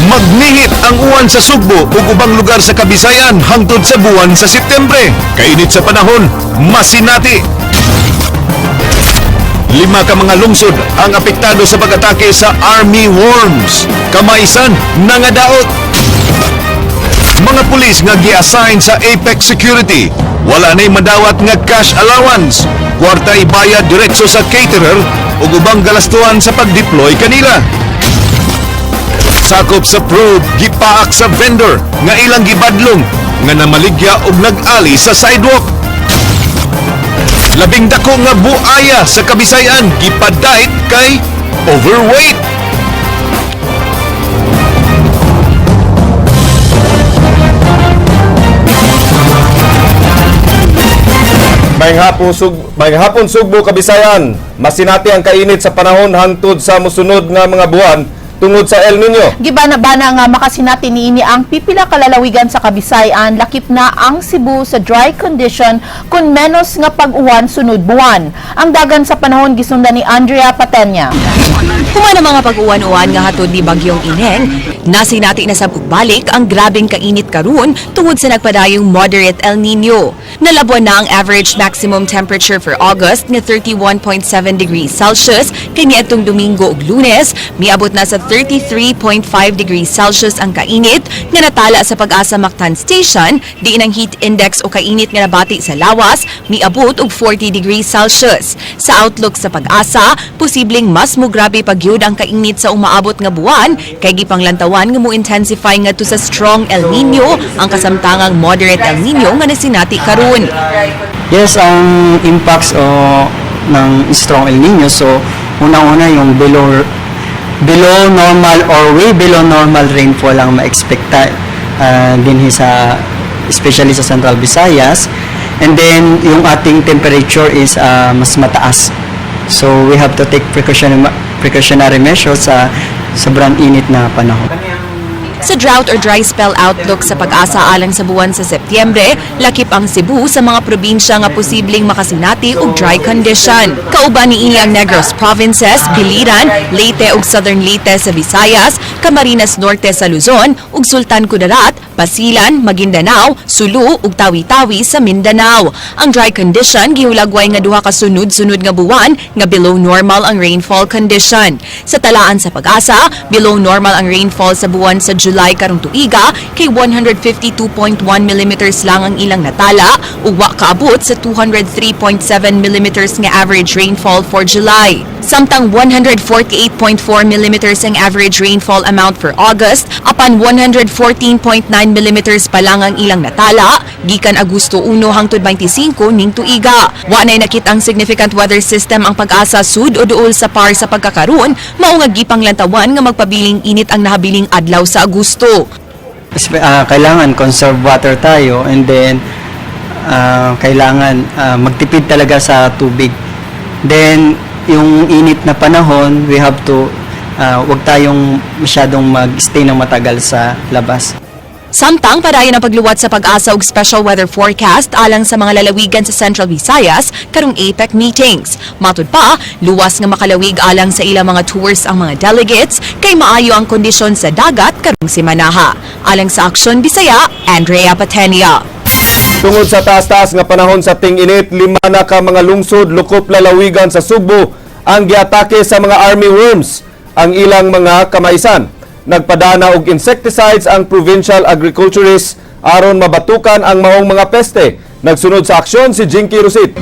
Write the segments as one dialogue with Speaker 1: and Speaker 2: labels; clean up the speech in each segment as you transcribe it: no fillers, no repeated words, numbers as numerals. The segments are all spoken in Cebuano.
Speaker 1: Magnihit ang uwan sa Sugbo ug ubang lugar sa Kabisayan hangtod sa buwan sa Setyembre. Kainit sa panahon, masinati. Lima ka mga lungsod ang apektado sa pag-atake sa army worms. Kamaisan, nangadaot. Mga pulis nga gi-assign sa Apex Security, wala na'y madawat nga cash allowance. Kwarta ibayad diretso sa caterer ug ubang galastuan sa pag-deploy kanila. Sakop sa probe, gipaak sa vendor nga ilang gibadlong nga namaligya og nag-ali sa sidewalk. Labing dako nga buaya sa Kabisayan gipadait kay overweight.
Speaker 2: May hapon, Sugbo, Kabisayan. Masinati ang kainit sa panahon hangtod sa musunod nga mga buwan tungod sa El Nino.
Speaker 3: Gibana-bana nga makasinati niini ang pipila ka lalawigan sa Kabisayan, lakip na ang Cebu, sa dry condition kun menos nga pag-uwan sunod buwan. Ang dagan sa panahon gisundan ni Andrea Patenya.
Speaker 4: Human ang mga pag-uwan-uwan nga hatod ni Bagyong Ineng, nasinati na sab og balik ang grabeng kainit karon tungod sa nagpadayong moderate El Nino. Nalabuan na ang average maximum temperature for August nga 31.7 degrees Celsius kay niadtong Domingo ug Lunes, miabot na sa 33.5 degrees Celsius ang kainit nga natala sa Pag-asa Mactan Station, diin ang heat index o kainit nga nabati sa lawas miabot og 40 degrees Celsius. Sa outlook sa Pag-asa, posibleng mas mugrabe pagyud ang kainit sa umaabot nga buwan kay gipanglantawan nga mo intensify ngadto sa strong El Nino ang kasamtangang moderate El Nino nga nasinati karon.
Speaker 5: Yes, ang impacts o ng strong El Nino, so unang-una yung below below normal or way below normal rainfall ang ma-expecta dinhi sa, especially sa Central Visayas, and then yung ating temperature is mas mataas. So we have to take precautionary measures sa sobrang init na panahon.
Speaker 4: Sa drought or dry spell outlook sa Pag-asa alang sa buwan sa Setyembre, lakip ang Cebu sa mga probinsya nga posibleng makasinati og dry condition. Kauban niini ang Negros provinces, Biliran, Leyte ug Southern Leyte sa Visayas, Camarines Norte sa Luzon, ug Sultan Kudarat, Basilan, Maguindanao, Sulu ug Tawi-Tawi sa Mindanao. Ang dry condition gihulagway nga duha ka sunod-sunod nga buwan nga below normal ang rainfall condition. Sa talaan sa Pag-asa, below normal ang rainfall sa buwan sa July karong tuiga kay 152.1 millimeters lang ang ilang natala ug wa kaabot sa 203.7 millimeters nga average rainfall for July. Samtang 148.4 millimeters ang average rainfall amount for August, apan 114.9 millimeters pa lang ang ilang natala gikan Agosto 1 hangtod 25 ning tuiga. Wa nay nakit-ang significant weather system ang Pag-asa sud o duol sa PAR sa pagkakaroon, mao nga gipanglantawan nga magpabiling init ang nahabiling adlaw sa Agosto.
Speaker 5: Kailangan conserve water tayo and then kailangan magtipid talaga sa tubig. Then yung init na panahon, we have to wag tayong masyadong mag-stay ng matagal sa labas.
Speaker 4: Samtang padayon ang pagluwat sa Pag-asa og special weather forecast alang sa mga lalawigan sa Central Visayas karong APEC meetings. Matud pa, luwas nga makalawig alang sa ilang mga tours ang mga delegates kay maayo ang kondisyon sa dagat karong simanaha. Alang sa Aksyon Bisaya, Andrea Patenia.
Speaker 2: Tungod sa taas-taas nga panahon sa ting-init, lima na ka mga lungsod lukop lalawigan sa Sugbo ang giatake sa mga army worms ang ilang mga kamaisan. Nagpadana og insecticides ang provincial agriculturist aron mabatukan ang maong mga peste. Nagsunod sa aksyon si Jinky Rosit.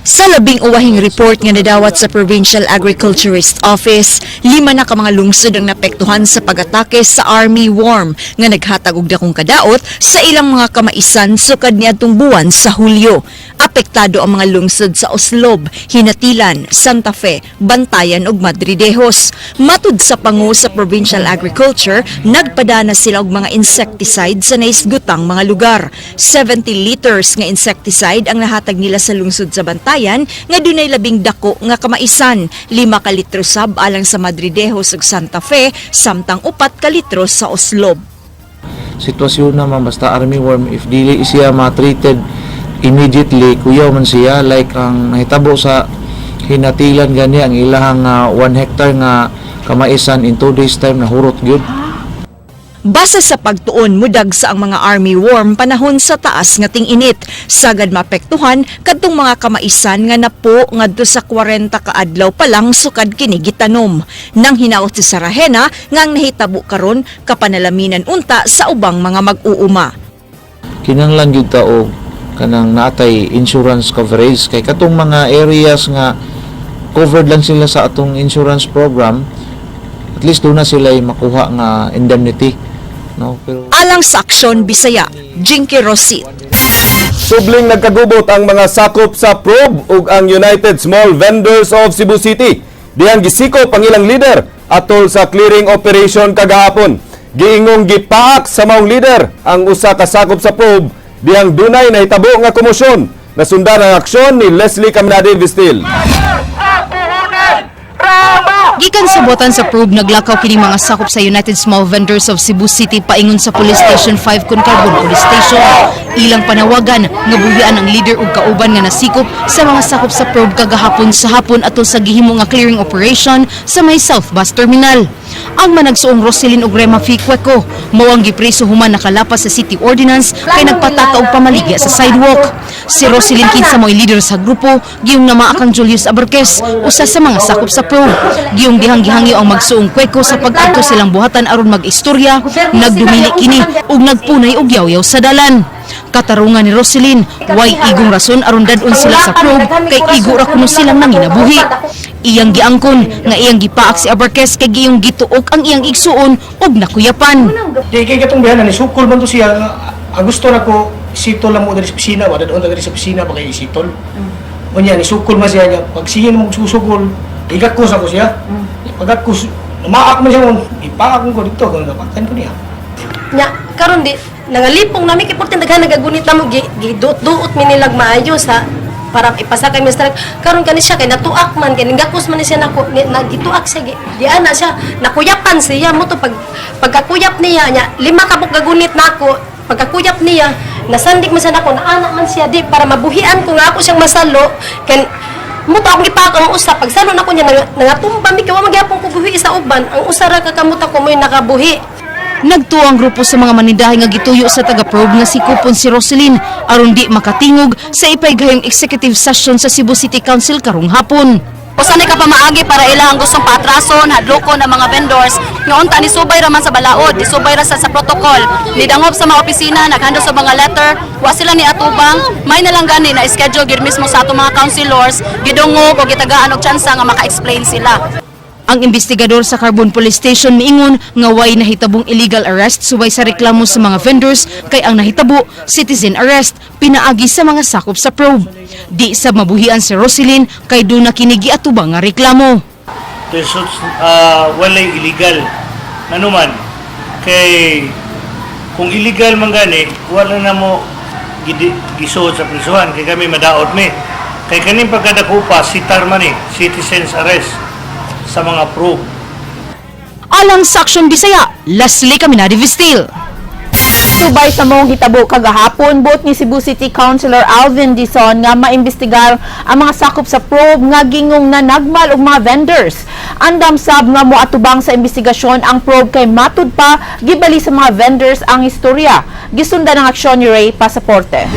Speaker 6: Sa labing uwahing report nga nadawat sa Provincial Agriculturist Office, lima na ka mga lungsod ang napektuhan sa pag-atake sa army worm nga naghatag og dakong kadaot sa ilang mga kamaisan sukad niadtong buwan sa Hulyo. Apektado ang mga lungsod sa Oslob, Ginatilan, Santa Fe, Bantayan ug Madridejos. Matud sa pangu sa Provincial Agriculture, nagpadana sila og mga insecticide sa naisgutang mga lugar. 70 liters nga insecticide ang nahatag nila sa lungsod sa Bantayan nga dunay labing dako nga kamaisan. 5 ka litro sab alang sa Madridejos ug Santa Fe, samtang 4 ka litro sa Oslob.
Speaker 7: Sitwasyon naman, basta army worm, if dili siya ma-treated immediately, kuyaw man siya, like ang nahitabo sa Hinatilan gani, ang ilahang 1 hectare nga kamaisan in 2 days time nahurot gyud.
Speaker 6: Base sa pagtuon, mudagsa ang mga army worm panahon sa taas nga ting-init. Sagad maapektuhan kadtong mga kamaisan nga napo ngadto sa 40 ka adlaw pa lang sukad kini gitanom. Nang hinaot si Sarahena nga ang nahitabo karon kapanalaminan unta sa ubang mga mag-uuma.
Speaker 7: Kinahanglan gyud ta og kanang natay insurance coverage kay katong mga areas nga covered lang sila sa atong insurance program, at least duna sila makuha nga indemnity, no? Pero
Speaker 6: Alang sa Aksyon Bisaya, Jinky Rosit.
Speaker 2: Subling nagkagubot ang mga sakop sa probe ug ang United Small Vendors of Cebu City. Dihang gisikop ang ilang leader atol sa clearing operation kagahapon. Giingong gipaak sa maong leader ang usa ka sakop sa probe dihang dunay nahitabo nga komosyon. Nasundan ang aksyon ni Leslie Caminade Vistil.
Speaker 8: Gikan sa buhatan sa probe, naglakaw kini mga sakop sa United Small Vendors of Cebu City paingon sa Police Station 5 kun Carbon Police Station. Ilang panawagan nga buhian ang leader ug kauban nga nasikop sa mga sakop sa probe kagahapon sa hapon atol sa gihimo nga clearing operation sa may South Bus Terminal. Ang managsuong Roselyn ug Rema Ficueco mao ang gipreso human nakalapas sa city ordinance kay nagpataka og pamaligya sa sidewalk. Si Roselyn, kinsa mo'y leader sa grupo, giyong namaak ang Julius Abarquez, usa sa mga sakop sa probe. Giyong dihang gihangyo ang magsuong Cueco sa pag-adto silang buhatan aron mag-istorya, nagdumili kini ug nagpunay og yawyaw sa dalan. Katarungan ni Roselyn, way igong rason aron dad-on sila sa probe kay igo ra kuno silang nanginabuhi. Iyang giangkon nga iyang gipaak si Abarquez kay giyong gituok ang iyang igsuon ug nakuyapan.
Speaker 9: Di kay katong biyahan ni sukol man to siya nga, ang gusto na ko sitol lang mo diri sa opisina, wala doon diri sa opisina ba kay sitol. Unya ni sukol man siya niya, pag sige mo susukol, igakos ako siya. Pagakos, namaak man siya mo, ipaak ko dito kung napakan ko niya.
Speaker 10: Nya karon di nangalipong nami kay porte daghan nagagunit namo, gi giduot-duot mi nilag maayo sa para ipasa kay Mr. Karon kani siya kay natuak man kay ningakos man ni siya nako ni, nagituak siya gi, di ana siya nakuyapan siya mo to. Pag pagkakuyap niya nya, lima ka buok gagunit nako, pagkakuyap niya nasandig man siya nako, naana man siya di para mabuhian ko nga ako siyang masalo kay mo to akong gipaak ang usa. Pag salo nako niya nangatumba mi kay wa man gyapon ko buhi sa uban. Ang usa ra ka kamot ako mo'y nakabuhi.
Speaker 8: Nagtuo ang grupo sa mga manindahe nga gituyo sa taga-probe nga sikupon si Roselyn aron di makatingog sa ipaygayong executive session sa Cebu City Council karong hapon.
Speaker 4: Usa ni ka pamaagi para ilang gustong paatrason, hadlokon ang mga vendors. Nga unta ni subay ra man sa balaod, ni subay ra sa protocol. Nidangop sa mga opisina, naghando sa mga letter, wa sila ni atubang, may na lang gani na schedule gyud mismo sa atong mga councilors, gidungog o gitagaan og tsansa nga maka-explain sila.
Speaker 8: Ang investigador sa Carbon Police Station miingon nga way nahitabong illegal arrest subay sa reklamo sa mga vendors kay ang nahitabo citizen arrest pinaagi sa mga sakop sa probe. Di sa mabuhian si Roselyn kay duna kini giatubang nga reklamo.
Speaker 11: Results walay illegal nanuman kay kung illegal man gani wala na mo gisuod sa prisuhan kay kami madaot mi kay kaning pagkadakupa sitar man ni citizens arrest sa mga probe.
Speaker 8: Alang sa Aksyon Bisaya, Leslie Caminade Vistil.
Speaker 3: Subay sa maong hitabo kagahapon, buot ni Cebu City Councilor Alvin Dizon nga maimbestigar ang mga sakop sa probe nga gingong nanagmal og mga vendors. Andam sab nga moatubang sa investigasyon ang probe kay matud pa gibali sa mga vendors ang istorya. Gisundan ang aksyon ni Ray Pasaporte.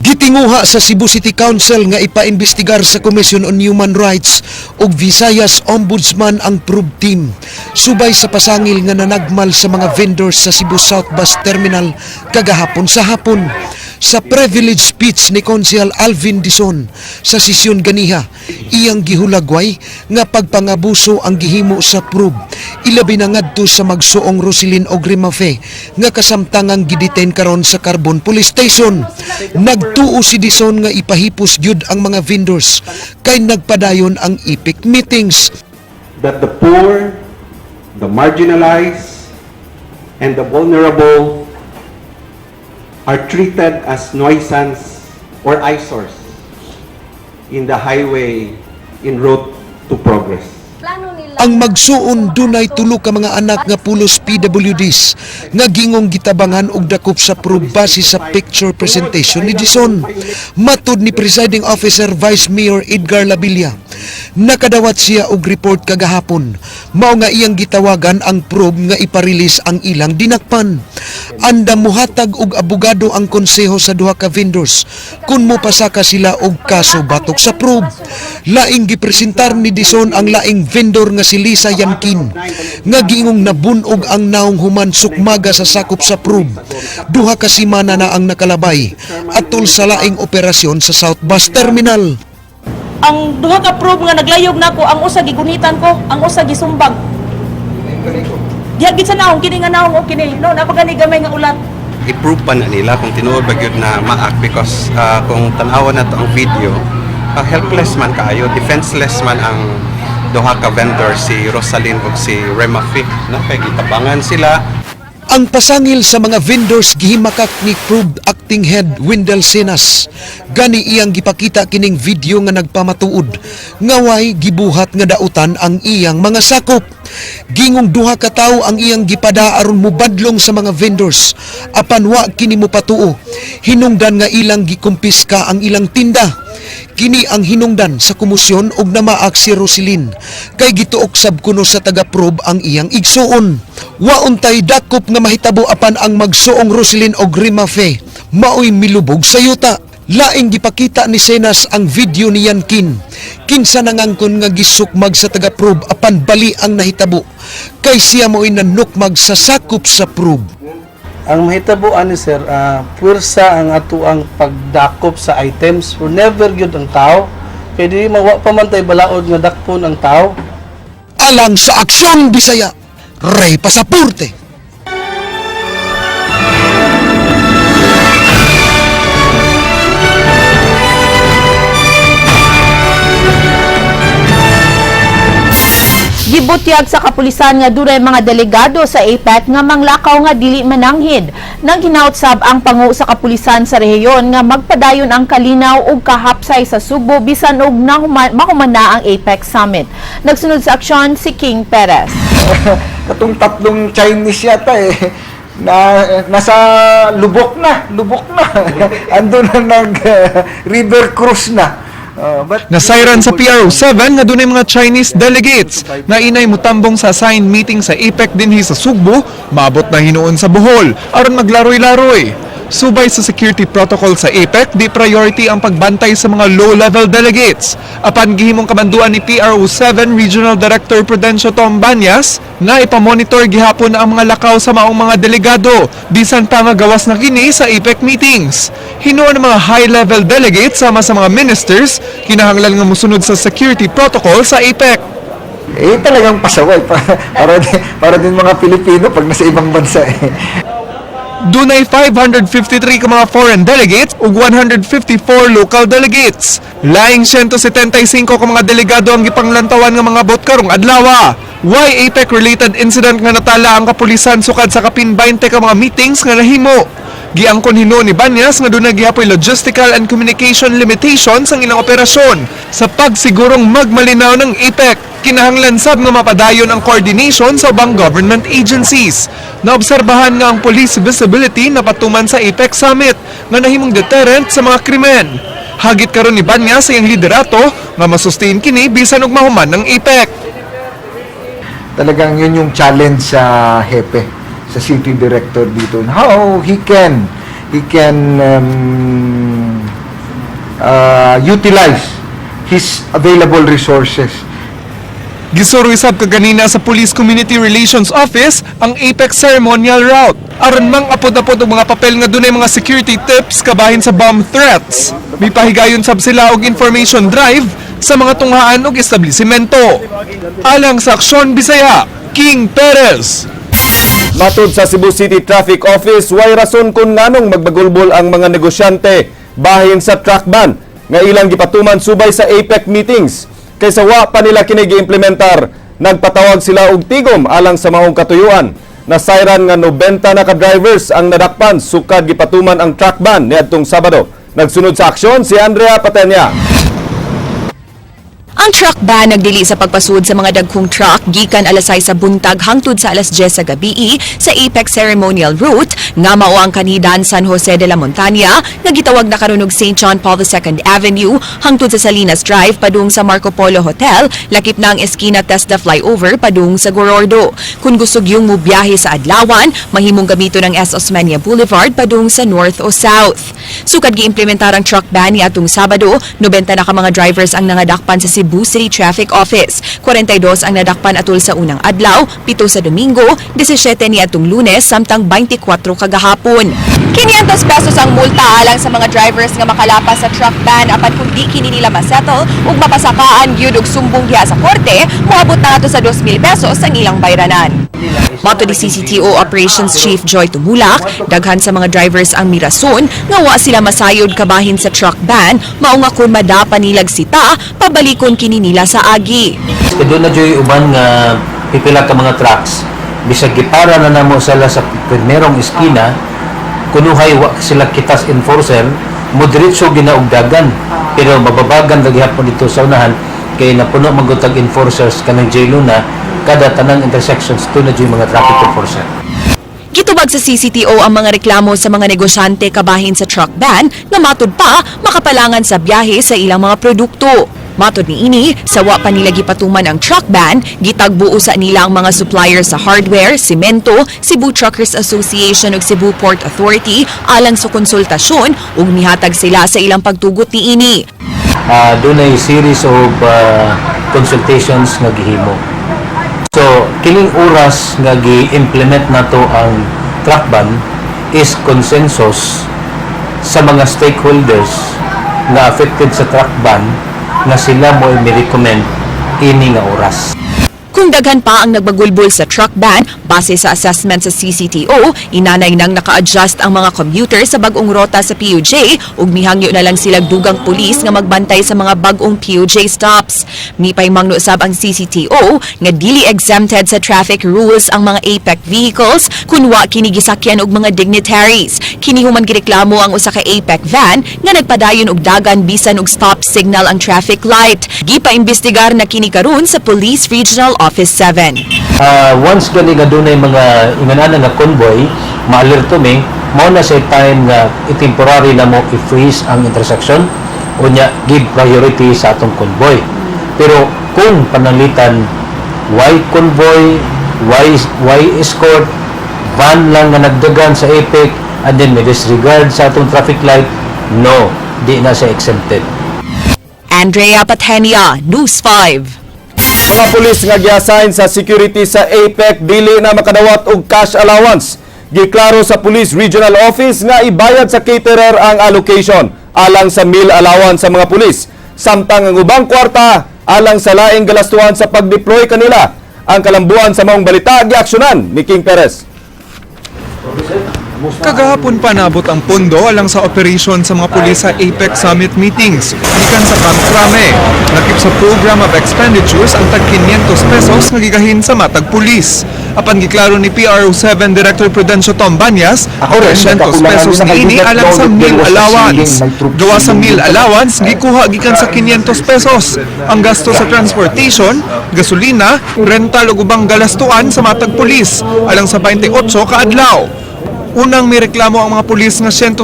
Speaker 1: Gitinguha sa Cebu City Council nga ipaimbestigar sa Commission on Human Rights ug Visayas Ombudsman ang probe team subay sa pasangil nga nanagmal sa mga vendors sa Cebu South Bus Terminal kagahapon sa hapon. Sa privilege speech ni Konsehal Alvin Dizon sa sesyon ganiha, iyang gihulagway nga pagpangabuso ang gihimo sa probe, ilabi na ngadto sa magsuong Roselyn og Rimafe nga kasamtangang gidetain karon sa Carbon Police Station. Nagtuo si Dizon nga ipahipos gyud ang mga vendors kay nagpadayon ang EPIC meetings.
Speaker 12: That the poor, the marginalized, and the vulnerable are treated as nuisance or eyesores in the highway in road to progress.
Speaker 1: Ang magsuon dunay tulo ka mga anak nga pulos PWDs nga gingong gitabangan og dakop sa probe base sa picture presentation ni Dizon. Matud ni presiding officer Vice Mayor Edgar Labilla,
Speaker 13: Nakadawat siya og report kagahapon. Mao nga iyang gitawagan ang probe nga ipa-release ang ilang dinakpan. Andam muhatag og abogado ang konseho sa duha ka vendors kung mopasaka sila og kaso batok sa probe. Laing gipresentar ni Dison ang laing vendor nga si Lisa Yankin nga giingong nabunog ang naong human sukmaga sa sakop sa probe. 2 ka semana na ang nakalabay atol sa laing operasyon sa South Bus Terminal.
Speaker 14: Ang duha ka probe nga naglayog nako, ang usa gigunitan ko, ang usa gisumbag. Diha gid sa naong kini nga naong o kini, no, napagani gamay nga ulat.
Speaker 12: I-prove pa na nila kung tinuod ba gyud na maak because kung tan-awan na to ang video, helpless man kaayo, defenseless man ang duha ka vendor, si Rosalyn ug si Remafi, no, kay gitabangan sila.
Speaker 13: Ang pasangil sa mga vendors gihimakak ni Probe Acting Head Wendell Senas. Gani iyang gipakita kining video nga nagpamatuod nga way gibuhat nga dautan ang iyang mga sakop. Gingong duha ka tawo ang iyang gipada aron mobadlong sa mga vendors. Apan wa kini mopatuo. Hinungdan nga ilang gikumpiska ang ilang tinda. Kini ang hinungdan sa kumusyon og namaak si Roselyn kay gituok sab kuno sa taga-probe ang iyang igsuon. Wa untay dakop nga mahitabo apan ang magsuong Roselyn og Rimafe maoy milubog sa yuta. Laing gipakita ni Senas ang video ni Yankin. Kinsa nangangkon nga gisukmag sa taga-probe apan bali ang nahitabo. Kay siya maoy nanukmag sa sakop sa probe.
Speaker 15: Ang mahitabo ani sir, puwersa ang atuang pagdakop sa items. For never gyud ang tao. Kay di mawa pa man tay balaod nga dakpon ang tao.
Speaker 13: Alang sa Aksyon Bisaya, Ray Pasaporte.
Speaker 3: Gibutyag sa kapulisan nga dunay mga delegado sa APEC nga manglakaw nga dili mananghid. Nang hinautsab ang pangu sa kapulisan sa rehiyon nga magpadayon ang kalinaw ug kahapsay sa Sugbo bisan og mahuman na ang APEC Summit. Nagsunod sa aksyon si King Perez.
Speaker 16: Katong tatlong Chinese yata eh na nasa lubok na, lubok na. Ando na nag river cruise na. But
Speaker 17: Nasayran sa PRO7 nga dunay mga Chinese delegates na inay mutambong sa signed meeting sa APEC dinhi sa Sugbo, maabot na hinuon sa Bohol aron maglaroy-laroy. Subay sa security protocol sa APEC, di priority ang pagbantay sa mga low-level delegates. Apan gihimong kamanduan ni PRO7 Regional Director Prudencio Tom Banyas nga ipamonitor gihapon ang mga lakaw sa maong mga delegado bisan pa nga gawas na kini sa APEC meetings. Hinuon ang mga high-level delegates sama sa mga ministers kinahanglan nga mosunod sa security protocol sa APEC.
Speaker 16: Eh talagang pasaway para din mga Pilipino pag nasa ibang bansa eh.
Speaker 17: Dunay 553 ka mga foreign delegates ug 154 local delegates. Laing 175 ka mga delegado ang gipanglantawan nga mga bot karong adlaw. Way APEC related incident nga natala ang kapulisan sukad sa kapin 20 ka mga meetings nga nahimo. Giangkon hinuon ni Banyas nga dunay gihapoy logistical and communication limitations ang ilang operasyon sa pagsigurong magmalinaw ng APEC. Kinahanglan sab nga mapadayon ang coordination sa ubang government agencies. Naobserbahan nga ang police visibility napatuman sa APEC Summit nga nahimong deterrent sa mga krimen. Hagit karon ni Banyas sa iyang liderato nga masustain kini bisan og mahuman ng APEC.
Speaker 16: Talagang yun yung challenge sa hepe, sa city director dito. How he can utilize his available resources.
Speaker 17: Gisuroy sab kaganina sa Police Community Relations Office ang APEC ceremonial route aron mang apod-apod og mga papel nga dunay mga security tips kabahin sa bomb threats. Mipahigayon sab sila og information drive sa mga tunghaan og establishmento. Alang sa Aksyon Bisaya, King Perez.
Speaker 2: Matud sa Cebu City Traffic Office, way rason kung nganong magbagulbol ang mga negosyante bahin sa truck ban nga ilang gipatuman subay sa APEC meetings. Kaysa wa pa nila kini giimplementar, nagpatawag sila og tigom alang sa maong katuyuan. Nasayran nga 90 na ka drivers ang nadakpan sukad gipatuman ang truck ban niadtong Sabado. Nagsunod sa aksyon si Andrea Patenya.
Speaker 4: Ang truck ban nagdili sa pagpasud sa mga dagkong truck gikan alas 6 sa buntag hangtod sa alas 10 sa gabi sa APEC Ceremonial Route nga mao ang Canidan San Jose de la Montaña nga gitawag na karon og St. John Paul II Avenue hangtod sa Salinas Drive padung sa Marco Polo Hotel, lakip na ang Eskina Tesda Flyover padung sa Gorordo. Kung gusto yung mubiyahe sa adlawan, mahimong gamiton ang S. Osmeña Boulevard padung sa north o south. Sukad giimplementar ang truck ban ni atong Sabado, 90 na ka mga drivers ang nangadakpan sa Cebu City Traffic Office. 42 ang nadakpan atol sa unang adlaw, 7 sa Domingo, 17 ni atong Lunes, samtang 24 kagahapon. 500 pesos ang multa alang sa mga drivers nga makalapas sa truck ban, apan kung di kini nila masettle ug mapasakaan gyud og sumbong diha sa korte, moabot na ato sa 2,000 pesos ang ilang bayranan. Mato ni CCTO Operations Chief Joy Tumulak, daghan sa mga drivers ang mirason nga wa sila masayod kabahin sa truck ban, mao nga kun madapa nilag sita, pabalikon kini nila sa agi.
Speaker 18: Kay doon na joy uban nga pipila ka mga trucks, bisag gipara na namo sila sa primerong eskina, kunuhay wa sila kitas enforcer, mo diretso ginaugdagan, pero mababagan ra gihapon dito sa unahan kay napuno magutag enforcers kanang J Luna. Kada tanang intersections to na joy mga traffic enforcer.
Speaker 4: Gitubag sa CCTO ang mga reklamo sa mga negosyante kabahin sa truck ban nga matud pa makapalangan sa biyahe sa ilang mga produkto. Matod ni ini, sa wa pa nila gipatuman ang truck ban, gitagbo usa nila ang mga supplier sa hardware, simento, Cebu Truckers Association ug Cebu Port Authority alang sa konsultasyon ug mihatag sila sa ilang pagtugot ni ini.
Speaker 18: Doon ay series of consultations nga gihimo. So, kining oras nga gi-implement nato ang truck ban is consensus sa mga stakeholders nga affected sa truck ban nga sila mo i-recommend ini nga oras.
Speaker 4: Kung daghan pa ang nagbagulbol sa truck ban, base sa assessment sa CCTO, inanay nang naka-adjust ang mga commuter sa bag-ong rota sa PUJ ug mihangyo na lang silang dugang pulis nga magbantay sa mga bag-ong PUJ stops. Mipay mangno sab ang CCTO nga dili exempted sa traffic rules ang mga APEC vehicles kun wa kini gisakyan og mga dignitaries. Kini human gireklamo ang usa ka APEC van nga nagpadayon og dagan bisan og stop signal ang traffic light. Gipaimbestigar na kini karon sa Police Regional Office 7.
Speaker 18: Once gani nga dunay mga inganana nga convoy, maalerto mi, mao na sa time nga i-temporary na mo i-freeze ang intersection unya give priority sa atong convoy. Pero kung pananglitan why convoy, why escort, van lang nga nagdagan sa APEC and then may disregard sa atong traffic light, no, di na siya exempted.
Speaker 4: Andrea Patenia, News 5.
Speaker 2: Mga pulis nga giassign sa security sa APEC dili na makadawat og cash allowance. Giklaro sa Police Regional Office nga ibayad sa caterer ang allocation alang sa meal allowance sa mga pulis. Samtang ang ubang kwarta alang sa laing galastuan sa pag-deploy kanila. Ang kalambuan sa maong balita giaksyonan ni King Perez.
Speaker 17: Kagahapon pa naabot ang pondo alang sa operation sa mga pulis sa APEC Summit meetings gikan sa Camp Crame. Lakip sa Program of Expenditures ang tag 500 pesos nga gigahin sa matag pulis. Apan giklaro ni PRO7 Director Prudencio Tom Banyas,
Speaker 16: Ako rin,
Speaker 17: 300
Speaker 16: nagkakulangan
Speaker 17: pesos
Speaker 16: din.
Speaker 17: niini
Speaker 16: I did not
Speaker 17: alang
Speaker 16: know
Speaker 17: sa
Speaker 16: that
Speaker 17: meal
Speaker 16: there was a
Speaker 17: allowance.
Speaker 16: ceiling, may troop
Speaker 17: Gawa sa
Speaker 16: ceiling
Speaker 17: meal
Speaker 16: dito.
Speaker 17: allowance, gikuha gikan sa 500 pesos. Ang gasto sa transportation, gasolina, rental ug ubang galastuan sa matag pulis alang sa 28 ka adlaw. Unang mireklamo ang mga pulis nga 150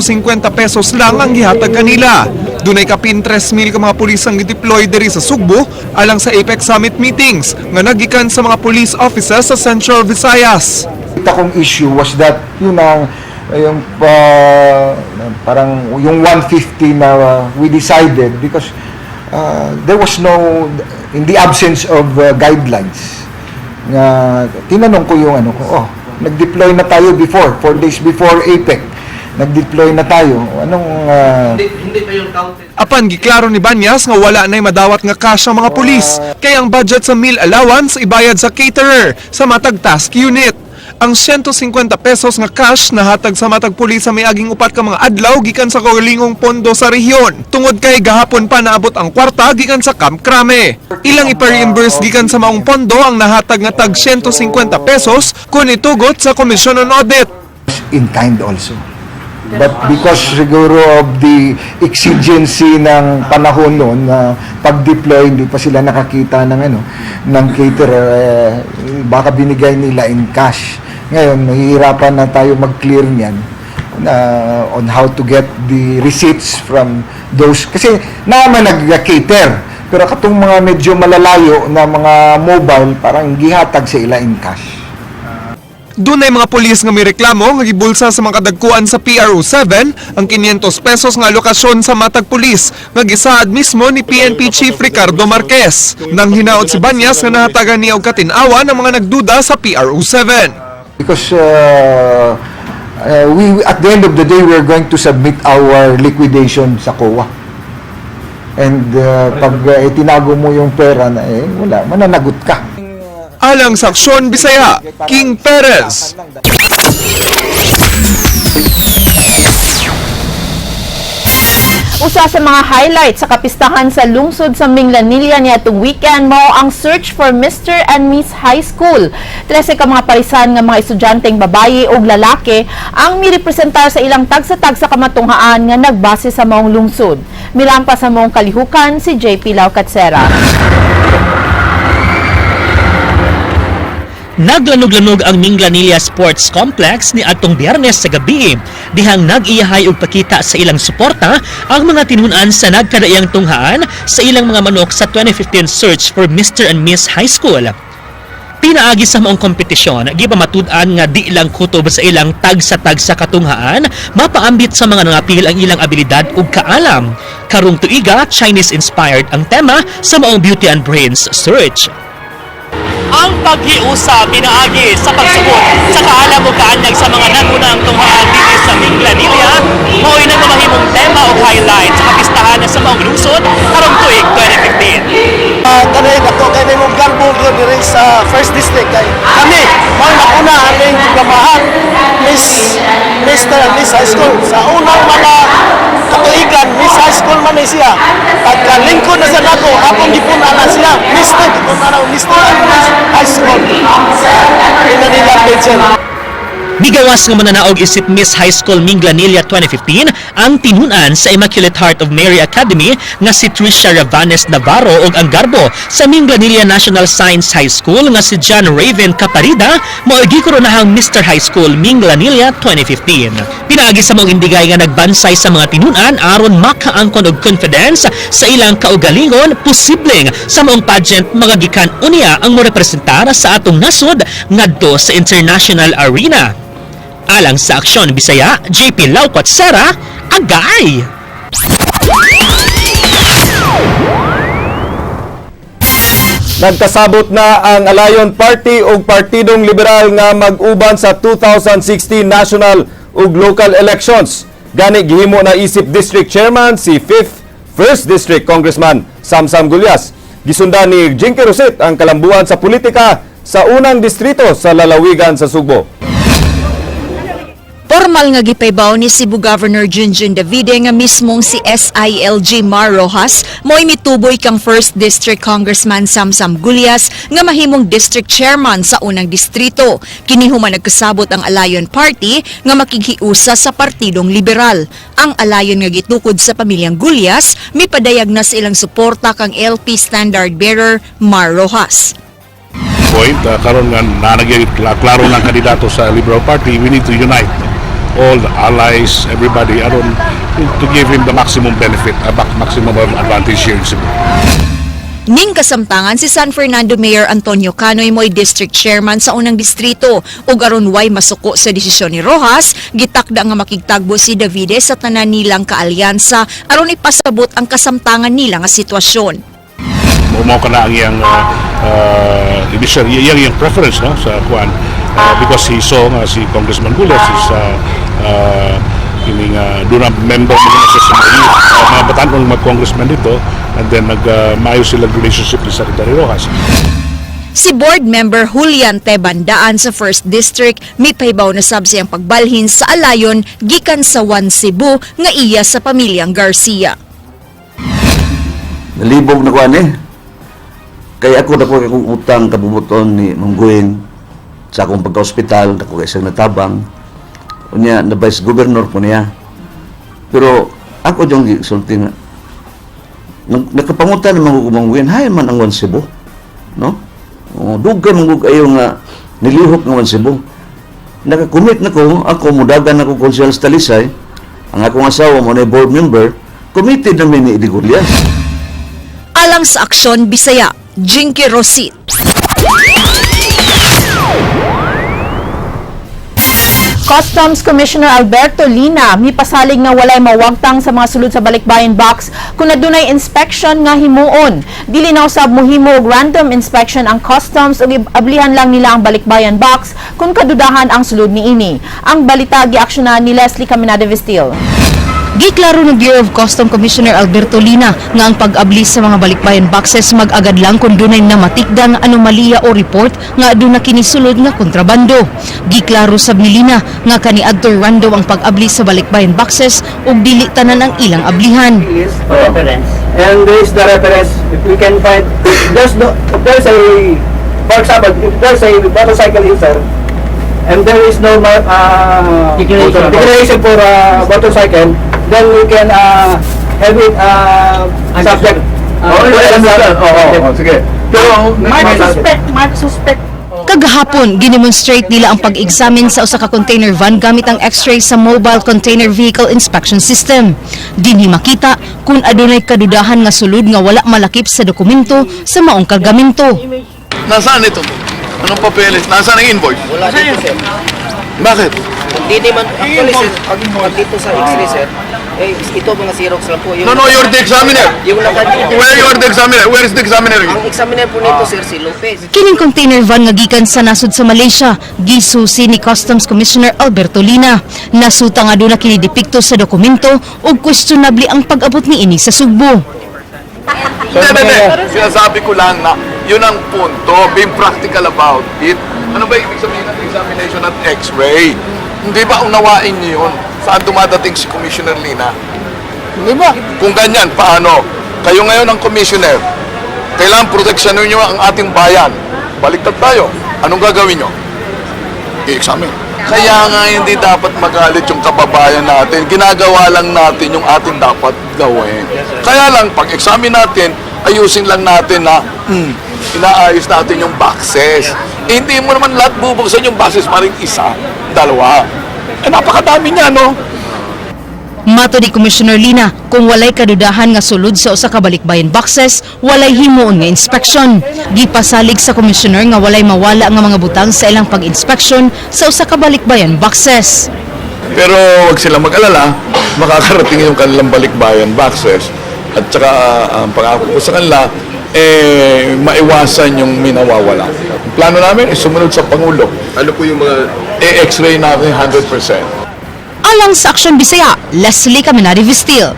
Speaker 17: pesos lang ang gihatag kanila. Dunay kapin 3,000 ka mga pulis ang gideploy diri sa Sugbo alang sa APEC Summit meetings nga nagikan sa mga police officers sa Central Visayas.
Speaker 16: Kita kong issue was that yun ang yung parang yung 150 na we decided because there was no, in the absence of guidelines nga tinanong ko yung ano ko, "Oh, nag-deploy na tayo before, 4 days before APEC, nag-deploy na tayo, anong
Speaker 17: Apan giklaro ni Banyas nga wala na'y madawat nga cash ang mga pulis. Kaya ang budget sa meal allowance ibayad sa caterer sa matag task unit. Ang 150 pesos nga cash nahatag sa matag pulis sa miaging 4 ka mga adlaw gikan sa kaugalingong pondo sa rehiyon. Tungod kay gahapon pa naabot ang kwarta gikan sa Camp Crame. Ilang ipa-reimburse gikan sa maong pondo ang nahatag nga tag 150 pesos kun itugot sa Commission on Audit.
Speaker 16: In kind also. But because siguro of the exigency ng panahon noon na pag-deploy, hindi pa sila nakakita ng ano, ng caterer, eh, baka binigay nila in cash. Ngayon, mahihirapan na tayo mag-clear niyan na on how to get the receipts from those, kasi naman nag-cater, pero katong mga medyo malalayo na mga mobile, parang gihatag sa ila in cash.
Speaker 17: Dunay mga pulis nga may reklamo nga gibulsa sa mga kadagkuan sa PRO7 ang 500 pesos nga alokasyon sa matag pulis nga gisaad mismo ni PNP Chief Ricardo Marquez. Nang hinaot si Banyas nga nahatagan niya og katin-awan ang mga nagduda sa PRO7.
Speaker 16: Because we, at the end of the day, we are going to submit our liquidation sa COA. And pag itinago mo yung pera na, eh, wala, mananagot ka.
Speaker 17: Alang sa Aksyon Bisaya, King Perez.
Speaker 3: Usa sa mga highlights sa kapistahan sa lungsod sa Minglanilla niadtong weekend mao ang search for Mr. and Miss High School. 13 ka mga parisan nga mga estudyanteng babaye ug lalaki ang mirepresentar sa ilang tagsa-tagsa kamatunghaan nga nagbase sa maong lungsod. Milampa sa maong kalihukan si JP Laucatsera.
Speaker 19: Naglanog-lanog ang Minglanilla Sports Complex ni atong Biyernes sa gabi. Dihang nag-iyahay og pakita sa ilang suporta ang mga tinun-an sa nagkadaiyang tunghaan sa ilang mga manok sa 2015 search for Mr. and Miss High School. Pinaagi sa maong kompetisyon, gipamatud-an nga di lang kutob sa ilang tagsa-tagsa katunghaan, mapaambit sa mga nangapil ang ilang abilidad ug kaalam. Karong tuiga, Chinese-inspired ang tema sa maong Beauty and Brains search. Ang paghiusa pinaagi sa pagsugod sa kaalam o kaanyag sa mga nangunang tunghaan dinhi sa Minglanilla, mao'y nagmamahimong tema o highlight sa kapistahan sa maong lungsod karong tuig 2015.
Speaker 15: Kanay ako kay may mong garbo gyud diri sa first district kay kami mao nauna aning programahan Miss Mr. and Miss High School. Sa unang mga katuigan, Miss High School man ni siya. Pagkalingkod na sa nako, akong gipuna na siya Mr. Gipuna na Mr. and Miss High School Manila Pageant.
Speaker 19: Migawas nga mananaog isip Miss High School Minglanilla 2015 ang tinunan sa Immaculate Heart of Mary Academy nga si Tricia Ravanes Navarro ug ang garbo sa Minglanilla National Science High School nga si John Raven Caparida mao gikoronahang Mr. High School Minglanilla 2015. Pinaagi sa maong indigay nga nagbansay sa mga tinunan aron makaangkon og confidence sa ilang kaugalingon, posibleng sa maong pageant magagikan unya ang morepresentar sa atong nasod ngadto sa international arena. Alang sa Aksyon Bisaya, JP Laucot Sera, Agay!
Speaker 2: Nagkasabot na ang Alayon Party ug Partidong Liberal nga mag-uban sa 2016 national ug local elections. Gani gihimo na isip District Chairman si 5th 1st District Congressman Samsam Gullas. Gisundan ni Jinky Roset ang kalambuan sa politika sa unang distrito sa lalawigan sa Sugbo.
Speaker 6: Formal nga gipaybaw ni Cebu Governor Junjun Davide nga mismong si SILG Mar Rojas mo'y mituboy kang 1st District Congressman Samsam Gullas nga mahimong district chairman sa unang distrito. Kini human nagkasabot ang Alayon Party nga makighiusa sa Partidong Liberal. Ang Alayon nga gitukod sa pamilyang Gullas mipadayag na sa ilang suporta kang LP Standard Bearer Mar Rojas.
Speaker 20: Point karon nga nanagay klaro ng kandidato sa Liberal Party, we need to unite all the allies, everybody, aron to give him the maximum benefit, maximum advantage here in Cebu.
Speaker 6: Ning kasamtangan si San Fernando Mayor Antonio Canoy mo'y district chairman sa unang distrito ug aron way masuko sa desisyon ni Rojas, gitakda nga makigtagbo si Davide sa tanan nilang kaalyansa aron ipasabot ang kasamtangan nila nga sitwasyon.
Speaker 20: Mao kana ang iyang initial iyang preference, no, sa kuan, because he saw nga si Congressman Gullas is kining doon ang member mo na siya sa mga youth, mga batan-ong mga congressman dito, and then nag maayo sila relationship ni Secretary Rojas.
Speaker 6: Si board member Julian Tebandaan sa 1st District mipahibaw na sab siyang pagbalhin sa Alayon gikan sa One Cebu nga iya sa pamilyang Garcia.
Speaker 21: Nalibog na ko ani. Kaya ako dako akong utang kabubuton ni Ma'am Gwen sa akong pagka-ospital, dako kay isang natabang. Unya na vice governor po niya. Pero ako yung gisulti nga nakapangutan naman ko Mang Win, hay man ang One Cebu. No? Oh, dugay man ko kayo nga nilihok nga One Cebu. Nakakommit na ko, ako mudagan ako konsehal sa Talisay, ang akong asawa mo na board member, committed na mi ni Eddie Gurlias.
Speaker 6: Alang sa Aksyon Bisaya, Jinky Rosit.
Speaker 3: Customs Commissioner Alberto Lina mipasalig nga walay mawagtang sa mga sulod sa balikbayan box kung adunay inspection nga himuon. Dili na usab mohimo og random inspection ang customs ug ablihan lang nila ang balikbayan box kung kadudahan ang sulod niini. Ang balita giaksyonan ni Leslie Caminada Vestil.
Speaker 8: Giklaro ng Bureau of Custom Commissioner Alberto Lina nga ang pag-abli sa mga balikbayan boxes mag-agad lang kung dunay namatikda nga anomalya o report nga aduna kini sulod nga kontrabando. Giklaro sab ni Lina nga kaniadto random ang pag-abli sa balikbayan boxes ug dili tanan ang ilang ablihan.
Speaker 5: For reference. And there is the reference. If we can find, if there's no, if there's a, for example, if there's a motorcycle insert, and there is no
Speaker 18: Declaration.
Speaker 5: Declaration for motorcycle, then we can have it subject.
Speaker 1: Oh, oo, sige. Pero,
Speaker 14: Mark suspect, mark suspect.
Speaker 8: Kagahapon, ginemonstrate nila ang pag-examine sa usa ka container van gamit ang x-ray sa Mobile Container Vehicle Inspection System. Dinhi makita kung adunay kadudahan nga sulod nga wala malakip sa dokumento sa maong kargamento.
Speaker 1: Nasaan ito? Anong papeles? Nasaan ang invoice?
Speaker 5: Wala dito, sir.
Speaker 1: Bakit?
Speaker 5: Hindi naman, actually, sir, pag dito sa x-ray, sir, eh, ito mga Xerox lang po. Yung
Speaker 1: No, you're the examiner.
Speaker 5: Yung naka
Speaker 1: Where you are the examiner? Where is the examiner?
Speaker 5: Ang examiner po nito, sir, si Lopez.
Speaker 8: Kining container van nga gikan sa nasod sa Malaysia, gisusi ni Customs Commissioner Alberto Lina. Nasuta nga aduna kini depekto sa dokumento ug questionable ang pag-abot niini sa Sugbo.
Speaker 1: Hindi, hindi, hindi. Sinasabi ko lang na yun ang punto. Being practical about it. Ano ba ibig sabihin ng examination at x-ray? Hindi ba unawain niyo yun? Saan dumadating si Commissioner Lina? Hindi ba? Kung ganyan, paano? Kayo ngayon ang commissioner. Kailangan proteksyonin niyo ang ating bayan. Baliktad tayo. Anong gagawin niyo? I-examine. Kaya nga hindi dapat magalit yung kababayan natin. Ginagawa lang natin yung ating dapat gawin. Kaya lang, pag-examine natin, ayusin lang natin na inaayos natin yung boxes. Eh, hindi mo naman lahat bubuksan yung boxes, maring isa, dalawa. Eh, napakadami niya, no?
Speaker 8: Mato ni Commissioner Lina, kung walay kadudahan nga sulod sa usa ka balikbayan boxes, walay himuon nga inspection. Gipasalig sa commissioner nga walay mawala nga mga butang sa ilang pag-inspection sa usa ka balikbayan boxes.
Speaker 1: Pero wag silang mag-alala, makakarating yung kanilang balikbayan boxes. At saka ang pangako ko sa kanila, eh, maiwasan yung may nawawala. Ang plano namin is sumunod sa Pangulo. Ano po yung mga... E-x-ray natin 100%.
Speaker 8: Alang sa Aksyon Bisaya, Leslie Caminari Vistil.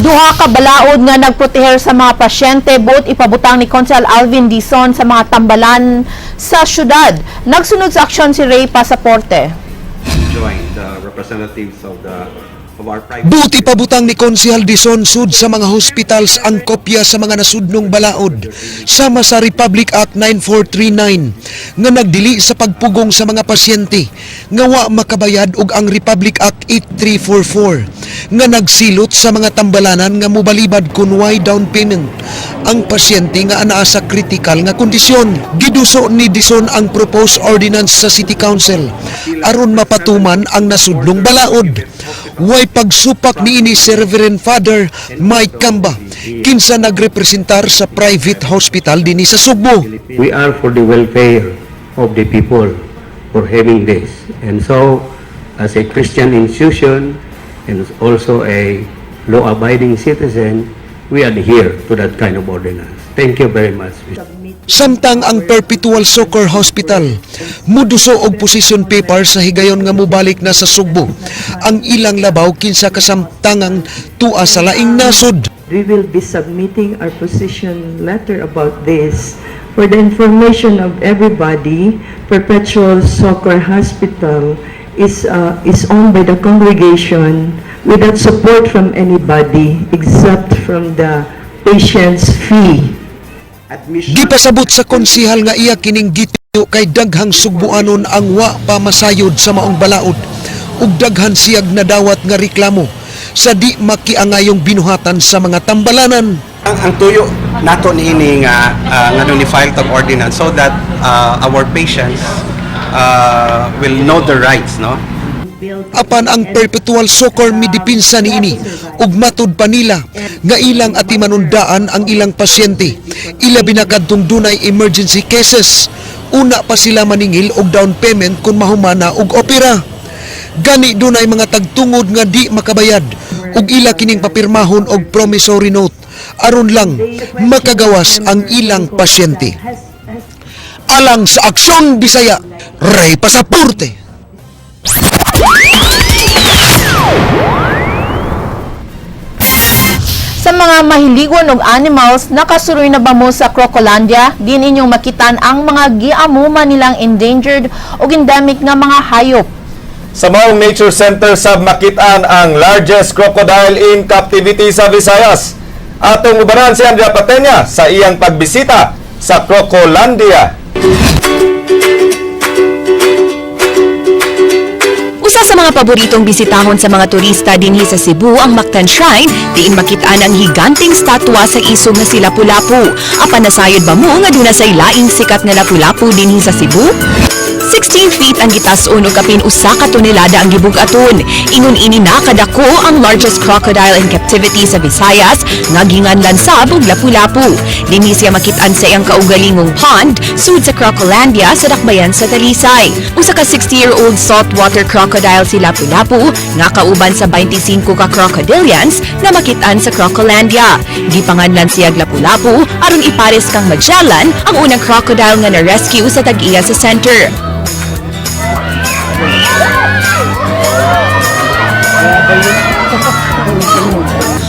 Speaker 3: Duha ka balaod nga nagproteher sa mga pasyente buot ipabutang ni Konsehal Alvin Dizon sa mga tambalan sa syudad. Nagsunod sa aksyon si Ray Pasaporte.
Speaker 12: Join the representatives of our private
Speaker 13: Buot ipabutang ni Konsehal Dizon sud sa mga hospitals ang kopya sa mga nasudnong balaod sama sa Republic Act 9439 nga nagdili sa pagpugong sa mga pasyente nga wa makabayad ug ang Republic Act 8344 nga nagsilot sa mga tambalanan nga mobalibad kun way down payment ang pasyente nga anaa sa critical nga kondisyon. Giduso ni Dizon ang proposed ordinance sa City Council aron mapatuman ang nasudnong balaod. Way pagsupak niini si Reverend Father Mike Camba kinsa nagrepresentar sa private hospital dinhi sa Sugbo.
Speaker 18: We are for the welfare of the people for having this. And so, as a Christian institution and also a law-abiding citizen, we adhere to that kind of ordinance. Thank you very much.
Speaker 13: Samtang ang Perpetual Succor Hospital muduso og position paper sa higayon nga mobalik na sa Sugbo ang ilang labaw kinsa kasamtangang tua sa laing nasod.
Speaker 22: We will be submitting our position letter about this. For the information of everybody, Perpetual Succor Hospital is owned by the congregation without support from anybody except from the patient's fee.
Speaker 13: Gipasabot sa konsihal nga iya kining Kay daghang Sugbuanon ang wa pa masayod sa maong balaod ug daghan siyag nadawat nga reklamo sa di makiangayong binuhatan sa mga tambalanan.
Speaker 12: Ang tuyo nato niini nga nga ni file tong ordinance so that our patients will know their rights, no?
Speaker 13: Apan ang Perpetual Succour midipinsa niini ug matud pa nila nga ilang atimanundaan ang ilang pasyente, ilabi na kadtong dunay emergency cases. Una pa sila maningil og down payment kung mahumana og opera. Gani dunay mga tagtungod nga di makabayad ug ila kining papirmahon og promissory note aron lang makagawas ang ilang pasyente. Alang sa Aksyon Bisaya, Ray Pasaporte.
Speaker 3: Sa mga mahiligon og animals, nakasuroy na ba mo sa Crocolandia? Din inyong makitan ang mga giamuma nilang endangered o endemic nga mga hayop.
Speaker 2: Sa Maong Nature Center sab makitaan ang largest crocodile in captivity sa Visayas. Atong ubanan si Andrea Patenya sa iyang pagbisita sa Crocolandia.
Speaker 4: Usa sa mga paboritong bisitahon sa mga turista dinhi sa Cebu ang Mactan Shrine, diin makitaan ang higanteng statwa sa isog nga si Lapu-Lapu. Apan nasayod ba mo nga duna say laing sikat nga Lapu-Lapu dinhi sa Cebu? 16 feet ang gitas-on ug kapin 1 ka tonelada ang gibug-aton. Ingon ini na kadako ang largest crocodile in captivity sa Visayas nga ginganlan sab og Lapu-Lapu. Dinhi siya makit-an sa iyang kaugalingong pond sud sa Crocolandia sa dakbayan sa Talisay. Usa ka 60-year-old saltwater crocodile si Lapu-Lapu nga kauban sa 25 ka crocodilians nga makit-an sa Crocolandia. Gipanganlan siya Lapu-Lapu aron ipares kang Magellan, ang unang crocodile nga na-rescue sa tag-iya sa center.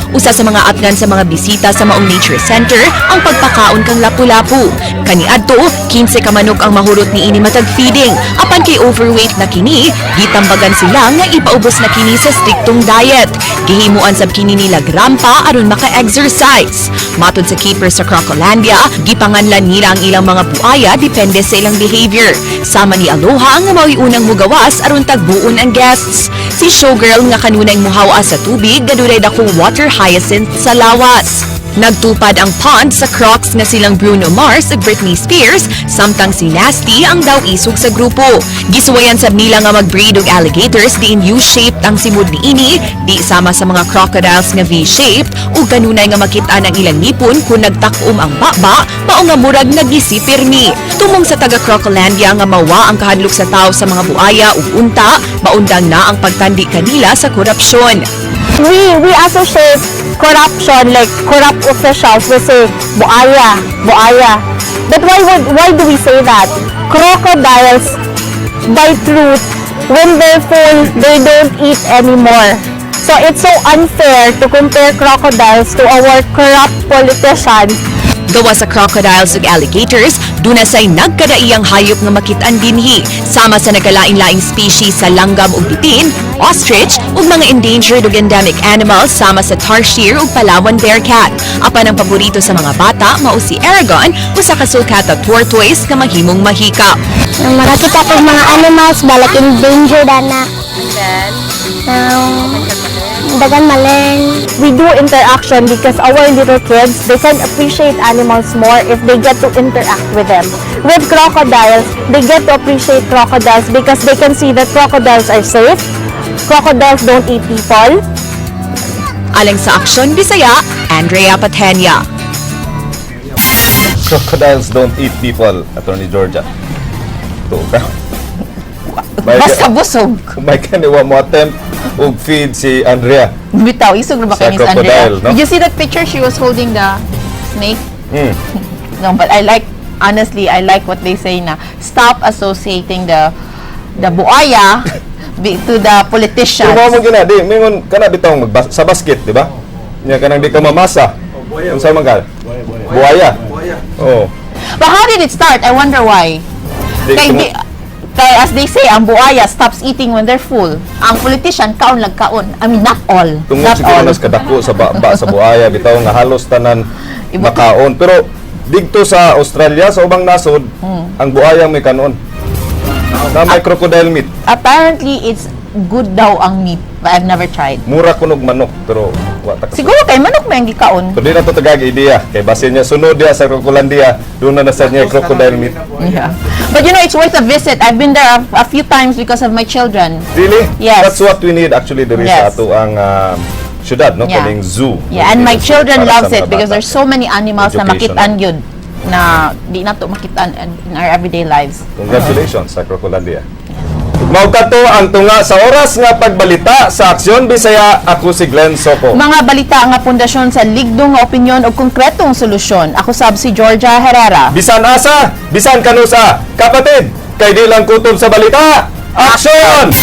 Speaker 4: Usa sa mga atngan sa mga bisita sa Maong Nature Center ang pagpakaon kang Lapu-Lapu. Kaniadto, 15 ka manok ang mahurot niini matag feeding. Apan kay overweight na kini, gitambagan sila nga ipaubos na kini sa striktong diet. Gihimuan sab kini nila rampa aron maka-exercise. Matod sa keeper sa Crocolandia, gipanganlan nila ang ilang mga buaya depende sa ilang behavior. Sama ni Aloha nga mao'y unang mugawas aron tagbuon ang guests. Si Showgirl nga kanunay muhawa sa tubig, gadunay dakong water hyacinth sa lawas. Nagtupad ang pond sa Crocs nga silang Bruno Mars ug Britney Spears, samtang si Nasty ang daw isog sa grupo. Gisuwayan sab nila nga mag-breed og alligators diin U-shaped ang simud niini, di sama sa mga crocodiles nga V-shaped, ug kanunay nga makit-an ang ilang ngipon kung nagtak-om ang baba, mao nga murag nagisi pirmi. Tumong sa taga Crocolandia nga mawa ang kahadlok sa tao sa mga buaya ug unta, maundang na ang pagtandi kanila sa korupsyon.
Speaker 7: We associate corruption, like corrupt officials, we say buaya, buaya. But why do we say that? Crocodiles, by truth, when they're full, they don't eat anymore. So it's so unfair to compare crocodiles to our corrupt politicians.
Speaker 4: Gawa sa crocodiles ug alligators, duna say nagkadaiyang hayop nga makit-an dinhi, sama sa nagkalain-laing species sa langgam ug bitin, ostrich, ug mga endangered ug endemic animals sama sa tarsier ug Palawan bearcat. Apan ang paborito sa mga bata mao si Aragon, usa ka sulcata tortoise nga mahimong mahika.
Speaker 7: Makakita ko mga animals ba, like endangered ana. Dagan ma-learn. We do interaction because our little kids, they can appreciate animals more if they get to interact with them. With crocodiles, they get to appreciate crocodiles because they can see that crocodiles are safe. Crocodiles don't eat people.
Speaker 4: Alang sa Aksyon Bisaya, Andrea Patenya.
Speaker 2: Crocodiles don't eat people, Attorney Georgia. Tuo ka.
Speaker 3: Basta busog.
Speaker 2: May kaniwa mo attempt og feed si Andrea.
Speaker 3: Bitaw, isog na ba
Speaker 2: Sa
Speaker 3: kay Miss Andrea?
Speaker 2: crocodile, no?
Speaker 3: Did you see that picture? She was holding the snake. No, but I like, honestly, I like what they say na stop associating the buaya to the politicians.
Speaker 2: Pero mo gina, di, mingon kana bitong sa basket, di ba? Nya kanang di ka mamasa. Unsa man ka? Buaya. Oh.
Speaker 3: But how did it start? I wonder why.
Speaker 2: Di,
Speaker 3: Kay, di, kay as they say, ang buaya stops eating when they're full. Ang politician, kaon lag kaon. I mean, not all.
Speaker 2: Tungod
Speaker 3: Not
Speaker 2: siguro
Speaker 3: all.
Speaker 2: nas kadako sa ba sa buaya bitaw nga halos tanan makaon. Pero Didto sa Australia, sa ubang nasod, ang buayang may kanon. Na may crocodile meat.
Speaker 3: Apparently, it's good daw ang meat, but I've never tried.
Speaker 2: Mura kunog manok, pero wa ta
Speaker 3: Siguro kay manok may ang gikaon.
Speaker 2: So di na to tagag idea. Kay basin niya sunod diya sa Crocolandia, doon na nasa niya crocodile meat.
Speaker 3: Yeah. But it's worth a visit. I've been there a few times because of my children.
Speaker 2: Really?
Speaker 3: Yes.
Speaker 2: That's what we need actually diri sa ato ang syudad, no?
Speaker 3: Yeah.
Speaker 2: Kaning zoo.
Speaker 3: Yeah, and my children
Speaker 2: Para sa
Speaker 3: loves it
Speaker 2: mga
Speaker 3: because
Speaker 2: bata.
Speaker 3: There's so many animals na
Speaker 2: Educational.
Speaker 3: makitaan yun na di na to makitaan in our everyday lives.
Speaker 2: Congratulations sa Crocolandia. Mao kato ang tunga sa oras nga pagbalita sa Aksyon Bisaya. Ako si Glenn Soco.
Speaker 3: Mga balita nga pundasyon sa ligdong nga opinyon o konkretong solusyon. Ako sab si Georgia Herrera.
Speaker 2: Bisan asa, bisan kanusa, kapatid, kay di lang kutob sa balita. Aksyon!